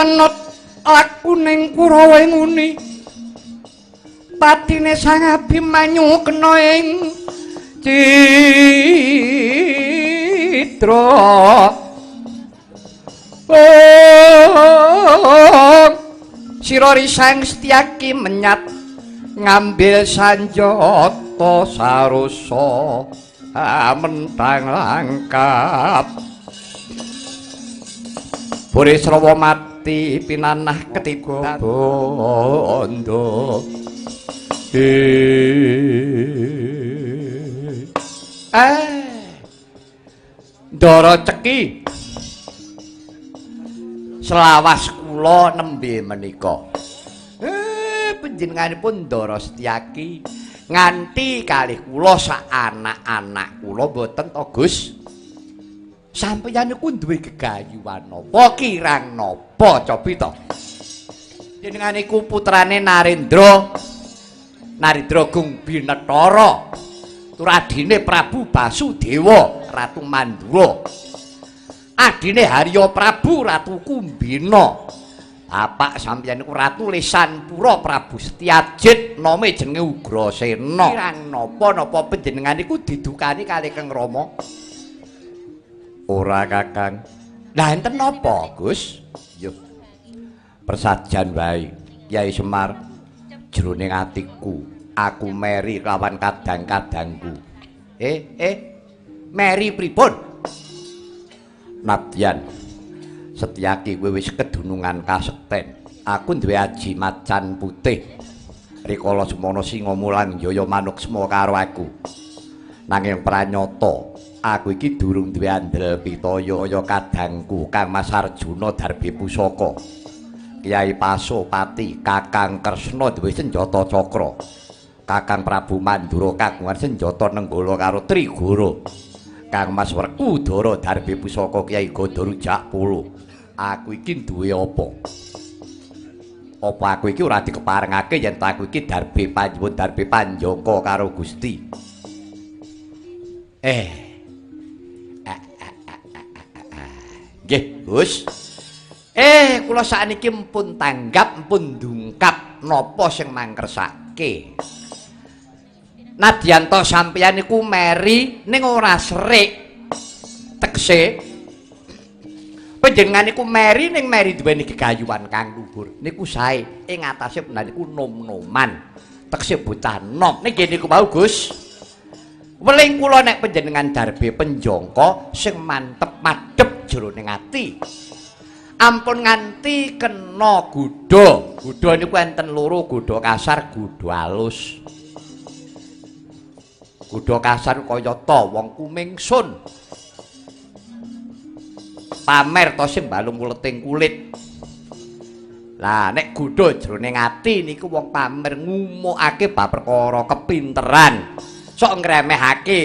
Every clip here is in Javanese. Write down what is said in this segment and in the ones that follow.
Manut lakuning Kurawa nguni patine Sang Abimanyu kena ing citra. Oh, sira risang Setyaki menyat ngambil sanjata sarusa mentang langkap. Burisrawa mati pinanah ketiga bondo. Ndara Ceki selawas kula nembe menika. Panjenenganipun Ndara Setyaki nganti kalih kula sak anak-anak kula mboten to, Gus? Sampeyan niku duwe gegayuhan napa kirang napa cobi to? Jenengan niku putrane Narendra, Narendra Gung Binetara, turadine Prabu Basudewa, Ratu Mandura. Adine Harya Prabu, Ratu Kumbina. Bapak sampeyan niku Ratu Lesanpura Prabu Setyajit, nome jenenge Ugrasena. Kirang napa-napa panjenengan niku didukani kalih Kang Rama? Ora, Kakang. Lah enten napa, Gus? Yo. Persajan wae, Kyai Semar. Jroning atiku aku meri lawan kadang-kadangku. Meri pripun? Nadyan Setyaki kowe wis kedunungan kasekten. Aku duwe aji macan putih. Rikala semono singa mulang jaya manuksma karo aku. Nanging pranyata aku iki durung duwe andel pitaya kaya kadangku Kang Mas Arjuna darbe pusaka. Kyai Pasopati Kakang Kresna duwe senjata cakra. Kakang Prabu Mandura kagungan senjata nenggala karo Trigoro. Kang Mas Werkudara darbe pusaka Kyai Ganda Polo. Aku iki duwe apa? Apa aku iki ora dikeparengake yen aku iki darbe panjuwun darbe panjangka karo Gusti? Nggih, Gus. Kula sakniki mpun tanggap, mpun ndungkap napa sing mangkersake. Nadyan to sampeyan niku meri ning ora serik. Tegese panjenengan niku meri ning meri duweni gegayuhan kang luhur. Niku sae ing atase benar niku nom-noman. Tegese bocah nom. Ning nggih niku mau, Gus. Weling kula nek panjenengan darbe penjangka sing mantep madhep jroning ati. Ampun nganti kena godha. Godha niku enten loro, godha kasar, godha alus. Godha kasar kaya ta wong kumingsun. Pamer to sing balung kuleting kulit. Lah nek godha jroning ati niku wong pamer ngumukake bab perkara kepinteran. Sok ngremehake.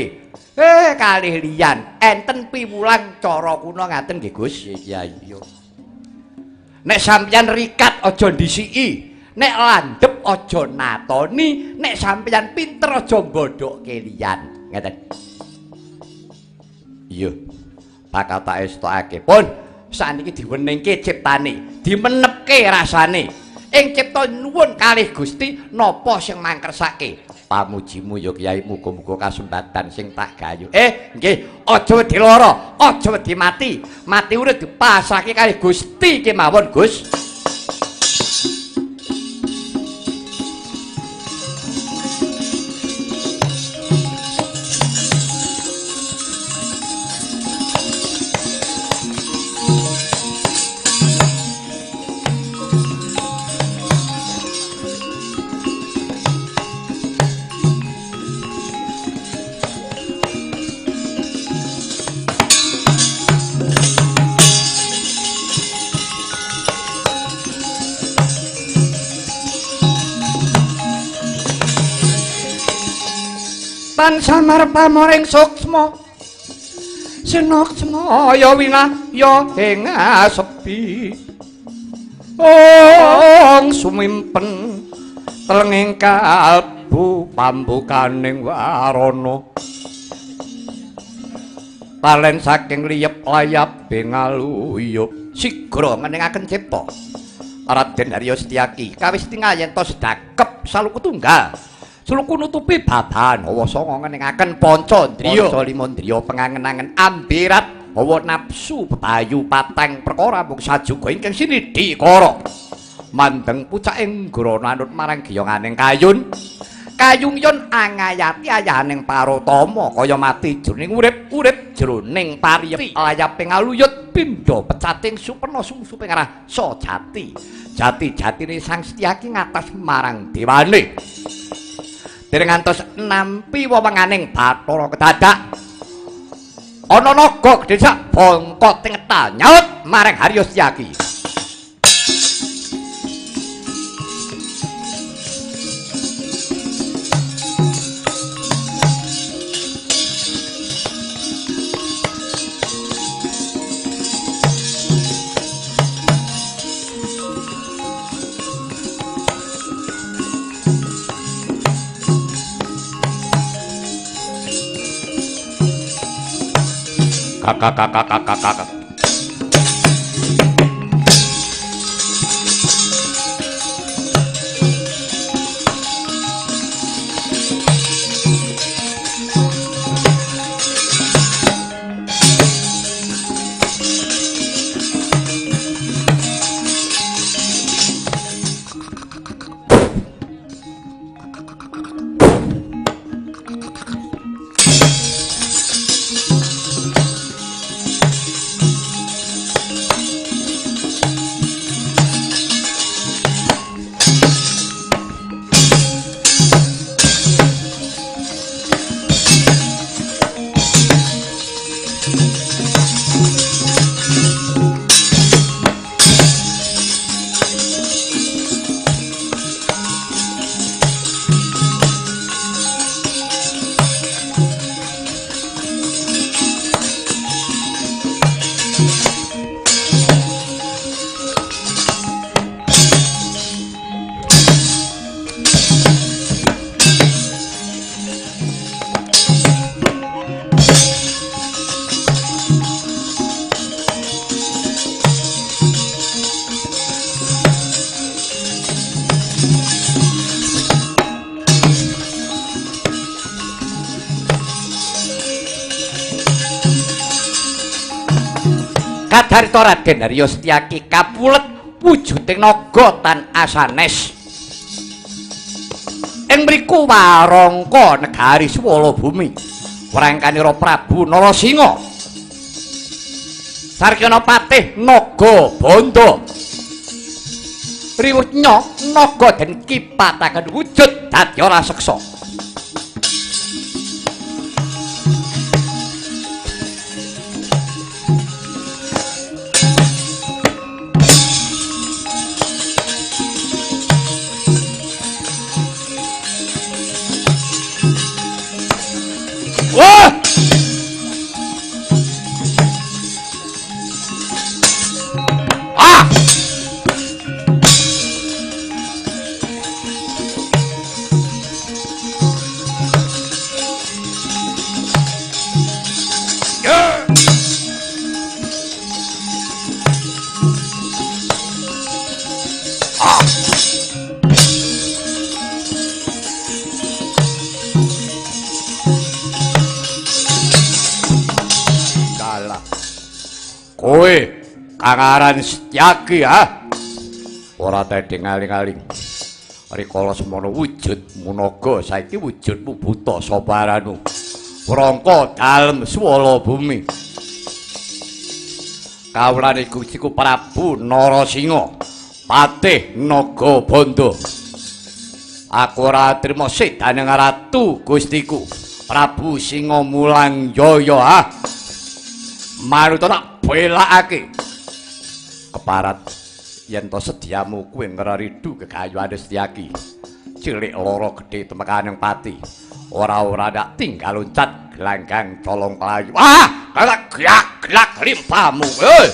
Kalih liyan enten piwulang cara kuna ngaten nggih Gus. Kyai. Nek sampeyan rikat aja ndisiki, nek landhep aja natoni, nek sampeyan pinter aja mbodhokke liyan. Ngeten. Iya. Bakal tak estokake. Pun sakniki diweningke ciptane, dimenepke rasane. Ing cipta nyuwun kalih Gusti napa sing mangkersake. Pamujimu ya Kyai, muga-muga kasempatan sing tak gayu. Nggih, aja wedi lara, aja wedi mati. Mati urip dipasrahke kalih Gusti kemawon, Gus. Tan samar pamoring suksma sinuksma ya winaya ing asepi ong sumimpen telenging kalbu pambukaning warana talen saking liyep layap ing aluyup Sigra ngeningaken cipta. Raden Harya Setyaki kawis tinggal yen to sedakep saluku tunggal. Suluku nutupi babahan hawa sanga ngeningaken panca indriya, panca lima indriya pengangen-angen ambirat hawa nafsu bebayu patang perkara mung sajuga ingkang sinidhi kara. Mandeng pucaking grana anut marang giyonganing kayun. Kayung yon angayati ayahaning parotama kaya mati jroning urip, urip jroning pariyep layaping aluyut pindha pecating supena sungsuping rasa jati. Jati-jatine Sang Setyaki ngatas marang dewane. Dereng ngantos nampi wewenganing Bathara kedadak. Ana naga gedhe sak bongko tingetal nyaut marang Harya Setyaki. Kakak. Kadarita Raden Harya Setyaki kapulet wujuding naga tan asanes. Ing mriku warangka negari Swala Bumi. Wrangkanira Prabu Narasinga. Sarkana patih Naga Bandha. Riwutnya naga den kipataken wujud dadi raseksa. Wah! Ah! Ya! Ah! Kowe kang aran Setyaki ha? Ora tedheng aling-aling. Rikala semono wujud munaga saiki wujudmu buta sapa aranmu? Wrangka dalem swala bumi. Kawulane Gustiku Prabu Narasinga, patih Naga Bandha. Aku ora trima sedaning ratu Gustiku Prabu Singa Mulang Jaya ha. Maruta tak belakake. Keparat yen to sediamu kuwi ngraridu gegayuhane Setyaki. Cilik lara gedhe temekaning pati. Ora-ora ndak tinggal loncat gelanggang colong kelayu. Ah, kalak glak-glak limpamu. Hei.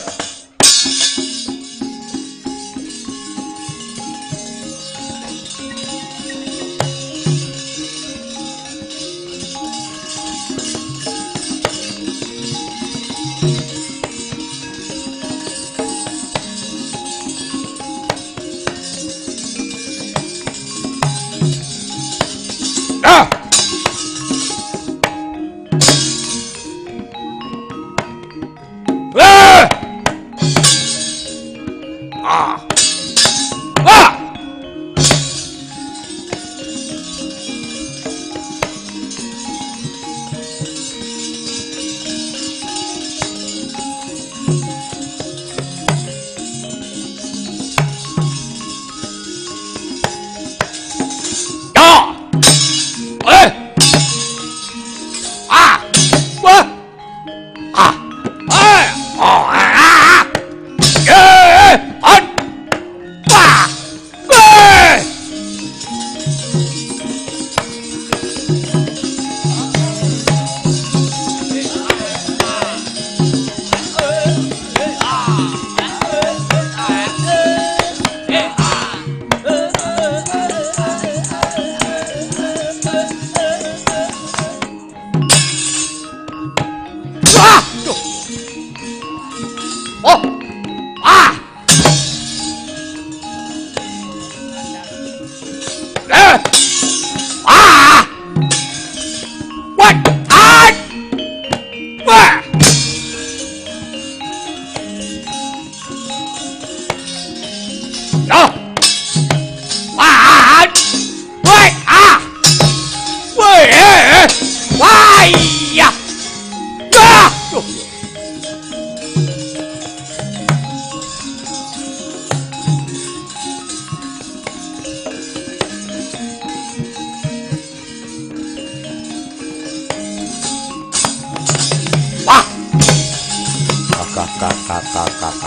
K K K.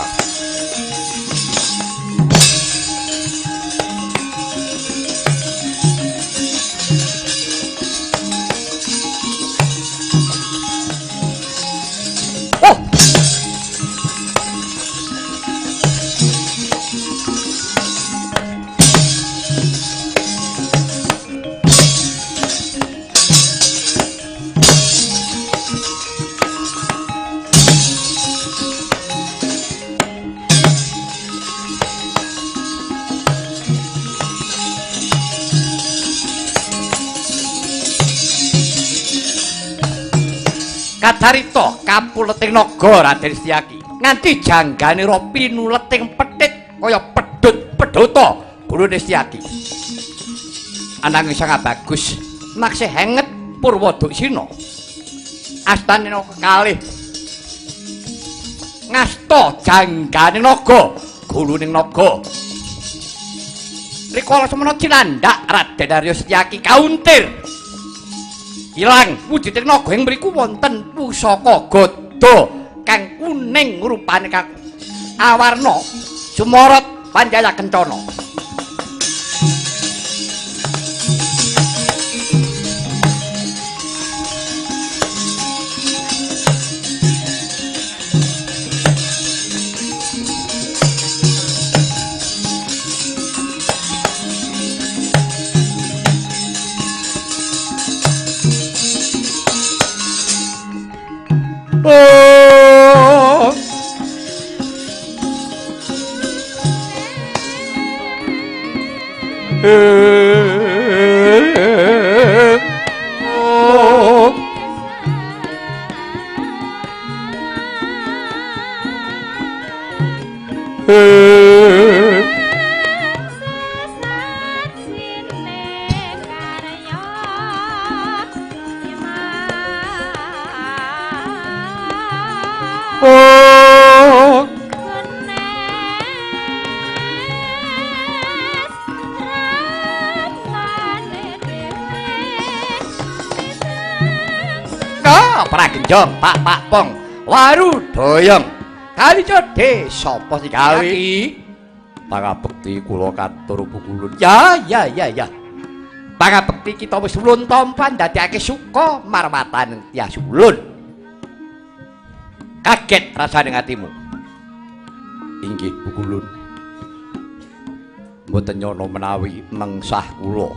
Oh. Kacarita kapuleting naga Raden Setyaki nganti jangganira pinuleting petit kaya pedhut pedhota gurune Setyaki. Ananging sang bagus maksih henget Purwoduksina astane kekalih ngasta janggane naga gurune naga. Rikala semana cinandhak Raden Arya Setyaki kauntir ilang wujuding naga ing mriku wonten pusaka gada kang kuning rupane kang awarna sumorot panjaya kencana. Oh. Oh. Oh. Pragenjong Pak Pak Pong Waru Doyong Kalijodo sapa sing gawe pangabekti kula katur pukulun. Ya ya ya ya, pangabekti kita wis ulun tampa ndadekake suka marwatan tias ulun. Kaget rasane atimu. Inggih pukulun, mboten nyono menawi mengsah kula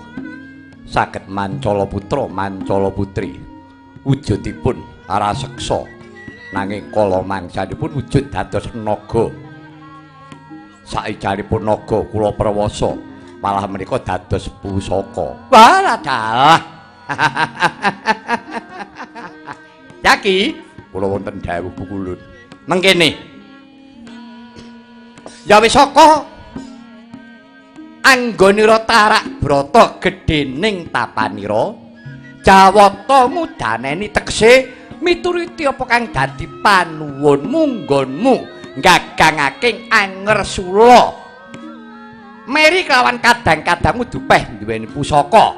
saged mancala putra mancala putri wujudipun raseksa nanging kala mangsanipun wujud dados naga. Saijanipun naga kula prawasa malah menika dados pusaka. Walah dalah. Yaki kula wonten dawuh pukulun mengkene. Ya wis saka anggonira tarak brata gedhening tapanira Jawata mudaneni tegese mituruti apa kang dadi panuwunmu nggonmu nggagangake angersula meri kelawan kadang-kadangmu dupeh duweni pusaka.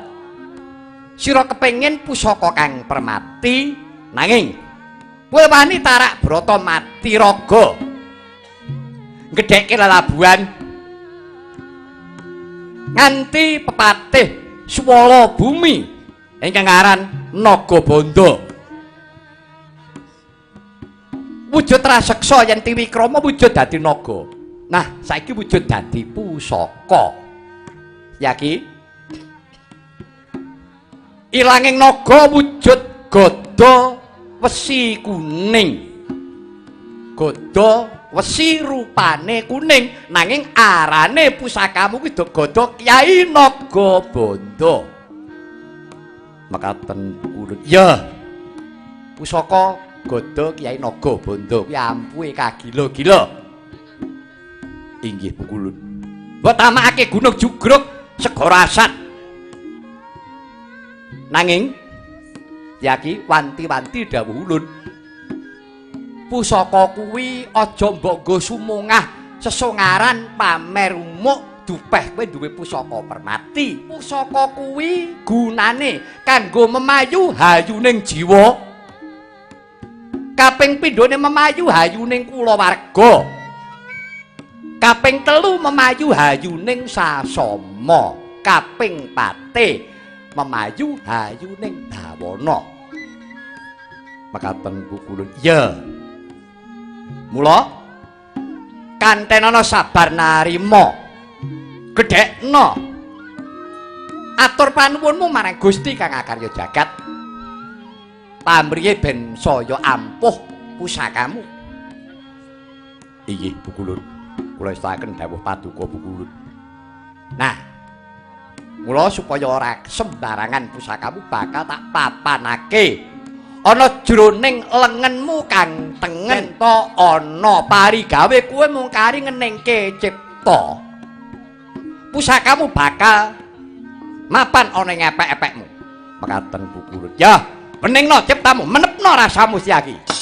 Sira kepengin pusaka kang permati nanging kowe wani tarak brata mati raga ngedhekke lelabuhan nganti pepatih swala bumi ingkang aran Nagabandha. Wujud raseksa yen tiwikrama wujud dadi naga. Nah, saiki wujud dadi pusaka. Yaki ilanging naga wujud gada wesi kuning. Gada wesi rupane kuning nanging arane pusakamu kuwi gada Kyai Nagabandha. Mekaten kulun. Ya. Pusaka gada Kyai Nagabandha kuwi ampuhe kagila-gila. Inggih pukulun. Mbok tamakake Gunung Jugruk Segara Asat. Nanging yaki wanti-wanti dawuh ulun. Pusaka kuwi aja mbok nggo sumungah sesongaran pamer umuk dupeh kowe duwe pusaka permati. Pusaka kuwi gunane kanggo memayu hayuning jiwa, Kaping pindhone memayu hayuning kulawarga. Kaping telu memayu hayuning sasama. Kaping pate memayu hayuning bawana. Mekaten Pukulun. Iya. Mula kantenana sabar narima. Gedhekna atur panuwunmu marang Gusti kang akarya jagat. Pamriye ben saya ampuh pusakamu. Inggih Pukulun. Kula estakaken dawuh paduka Pukulun. Nah, mula supaya ora sembarangan pusakamu bakal tak papanake ana jroning lengenmu kang tengen to ana parigawe kowe mung kari ngeningke cipta. Pusakamu bakal mapan ana ing epek-epekmu. Mekaten Pukulun. Ya, beningno ciptamu, menepno rasamu Setyaki.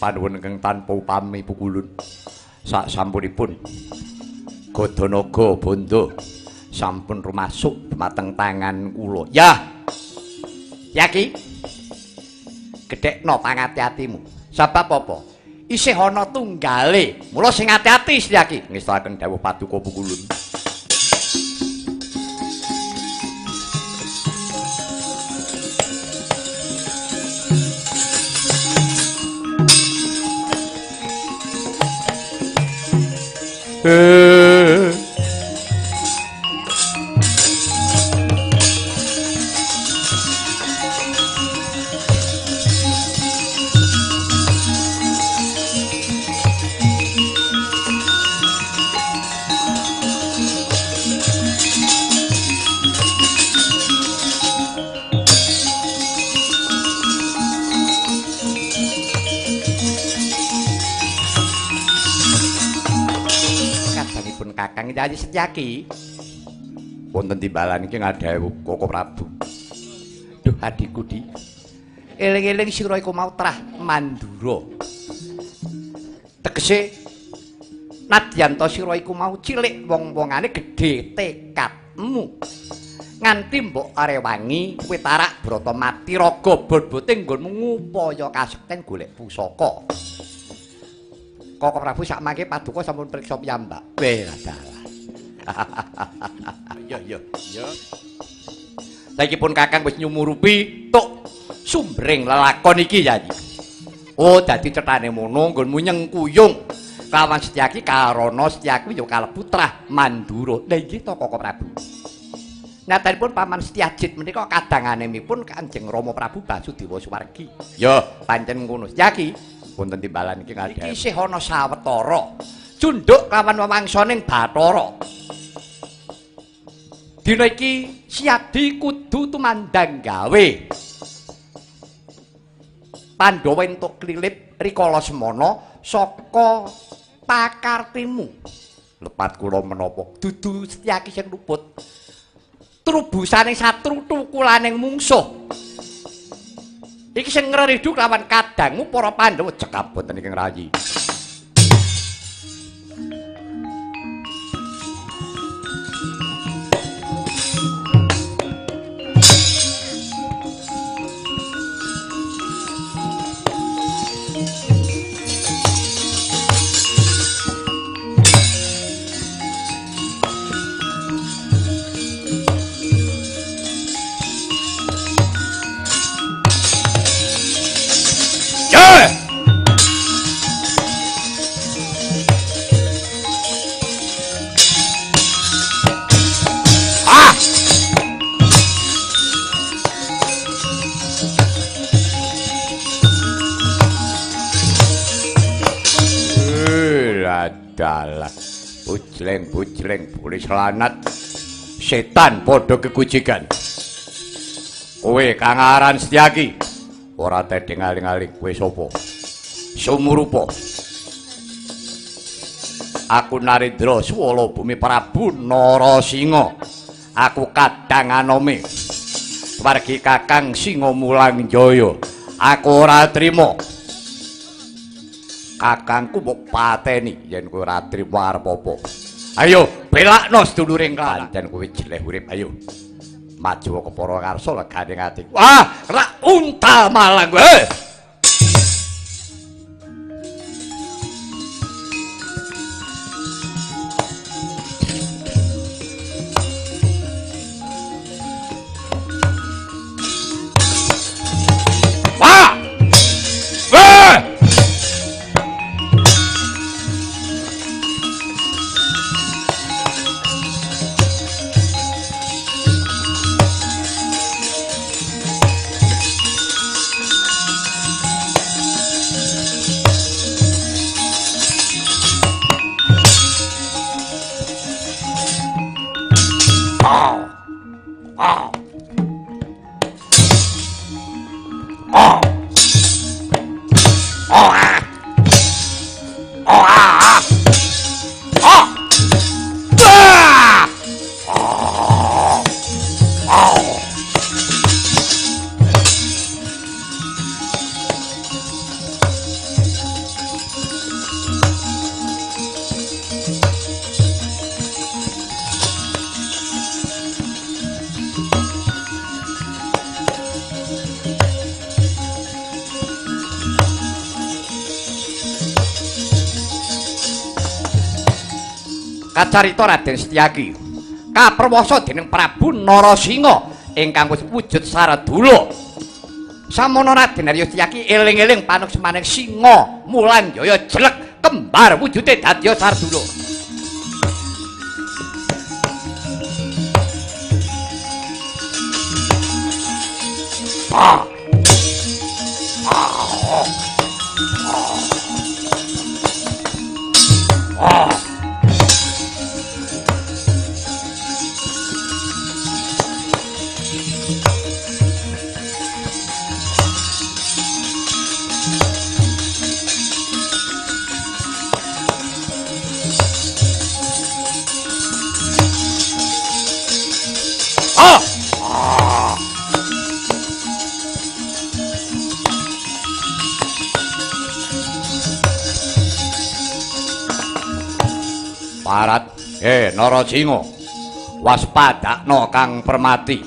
Panuwun ingkang tanpa upami Pukulun. Sak sampunipun Gadanaga bandha sampun rumasuk dumateng tangan kula. Ya. Yaki. Gedhekno pangati-atimu. Sebab apa? Isih ana tunggale. Mula sing ati-ati Setyaki. Ngestakaken dawuh paduka Pukulun. Kakang Yayi Setyaki wonten timbalan iki ngadhawuh Koko Prabu. Duh adhiku di. Eling-eling sira iku mau trah Mandura. Tegese nadyan ta sira iku mau cilik wong-wongane gedhe tekadmu. Nganti mbok arewangi kowe tarak brata mati raga bot-bote nggonmu ngupaya kasekten golek pusaka. Koko Prabu sak mangke paduka sampun priksa piyambak. Weh dalah. Iya iya iya. Saiki pun Kakang wis nyumurupi tuk sumbering lelakon iki ya. Oh dadi cethane mono nggonmu nyengkuyung lawan Setyaki karana Setyaki ya kalebu trah Mandura. Lha inggih to Koko Prabu. Nyatanipun Paman Setyajit menika kadanganipun Kanjeng Rama Prabu Basudewa Suwargi. Ya, pancen ngono Setyaki. Wonten timbalan iki ngadhep. Iki isih ana sawetara. Cunduk lawan wewangsaning Bathara. Dina iki Siyadi kudu tumandang gawe. Pandhawa entuk klilip rikala semana saka pakartimu. Lepat kula menapa dudu Setyaki sing luput. Trubusane satru tukulaning mungsuh. Iki sing ngreridu lawan kadangmu para Pandhawa cekap boten ingkang rayi. Yeah! Dalah. Bujleng-bujleng bulis lanat. Setan padha kegujigan. Kowe kang aran Setyaki ora tedheng aling-aling kowe sapa? Sumurupa. Aku Narendra Swala Bumi Prabu Narasinga. Aku kadang anome. Wargi Kakang Singa Mulang Jaya. Aku ora trima. Kakangku mbok pateni yen kowe ora trima arep apa. Ayo belakno seduluring lanang. Pancen kowe jeleh urip ayo. Maju kepara karsa legane ati. Wah, rak untal malang kowe. Kacarita Raden Setyaki kaperwasa dening Prabu Narasinga ingkang wis wujud saradula. Samono Raden Arya Setyaki eling-eling panuksmaning Singa Mulanjaya jelek kembar wujude dadi sardula. Ah. Ah. Ah. Parat, Narasinga, waspadakno Kang Permati.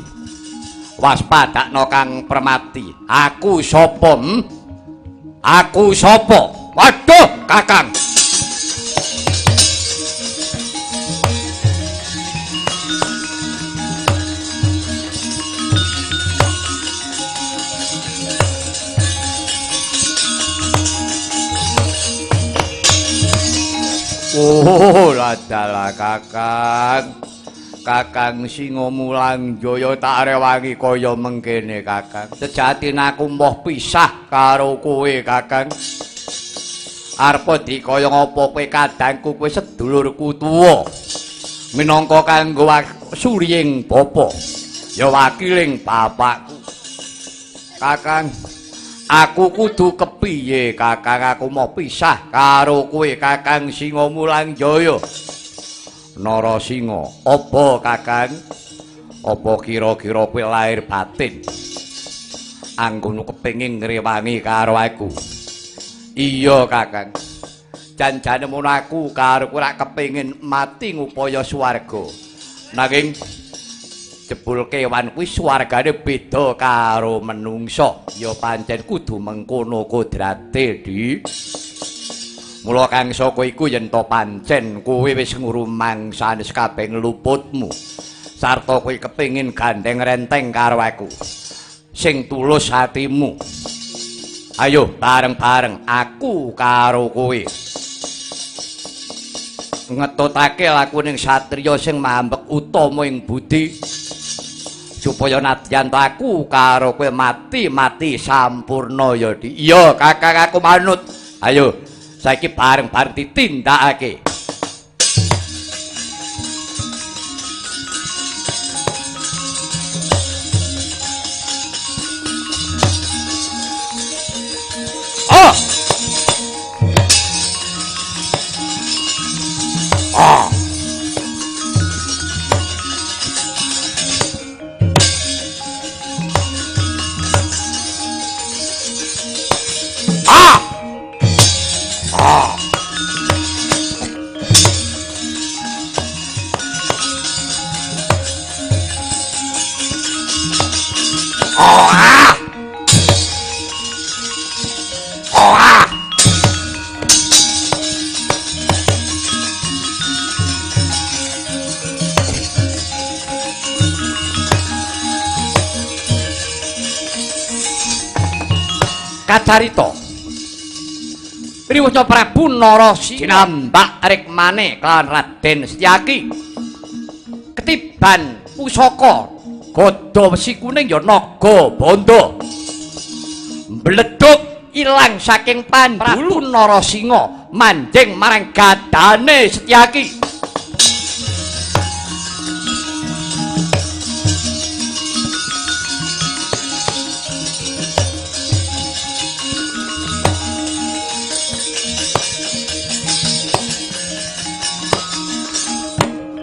Waspadakno Kang Permati. Aku sapa? Aku sapa? Waduh, Kakang. Oh, ladalah Kakang. Kakang Singa Mulanjaya tak rewangi kaya mengkene, Kakang. Sejatine aku moh pisah karo kowe, Kakang. Arepa dikaya ngapa kowe kadangku, kowe sedulurku tuwa. Minangka kanggo surying bapa, ya wakiling bapakku. Kakang, aku kudu kepiye, Kakang? Aku mau pisah karo kowe, Kakang Singa Mulanjaya. Narasinga, apa Kakang? Apa kira-kira kowe lahir batin anggonmu kepengin ngrewangi karo aku? Iya, Kakang. Janjane mun aku karo kowe ora kepengin mati ngupaya swarga. Nanging jebul kewan kuwi swargane beda karo menungsa. Ya pancen kudu mengkono kodrate, Di. Mula kang saka iku yen to pancen kowe wis ngrumangsani kabeh ngluputmu sarta kowe kepengin gandeng renteng karo aku sing tulus hatimu. Ayo bareng-bareng aku karo kowe ngetutake lakuning satriya sing mambek utama ing budi, supaya nadyan aku karo kowe mati-mati sampurna ya, Di. Iya, Kakang, aku manut. Ayo saiki bareng-bareng ditindakake. Ah! Ah! Ah! Ah! Ah! Kacarita Riwusna Prabu Narasingha jinambak rikmane kelawan Raden Setyaki ketiban pusaka gada wesi kuning ya naga bandha mbledhuk ilang saking pandulu Prabu Narasingha manjing marang gadane Setyaki.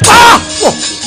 Ah! Oh.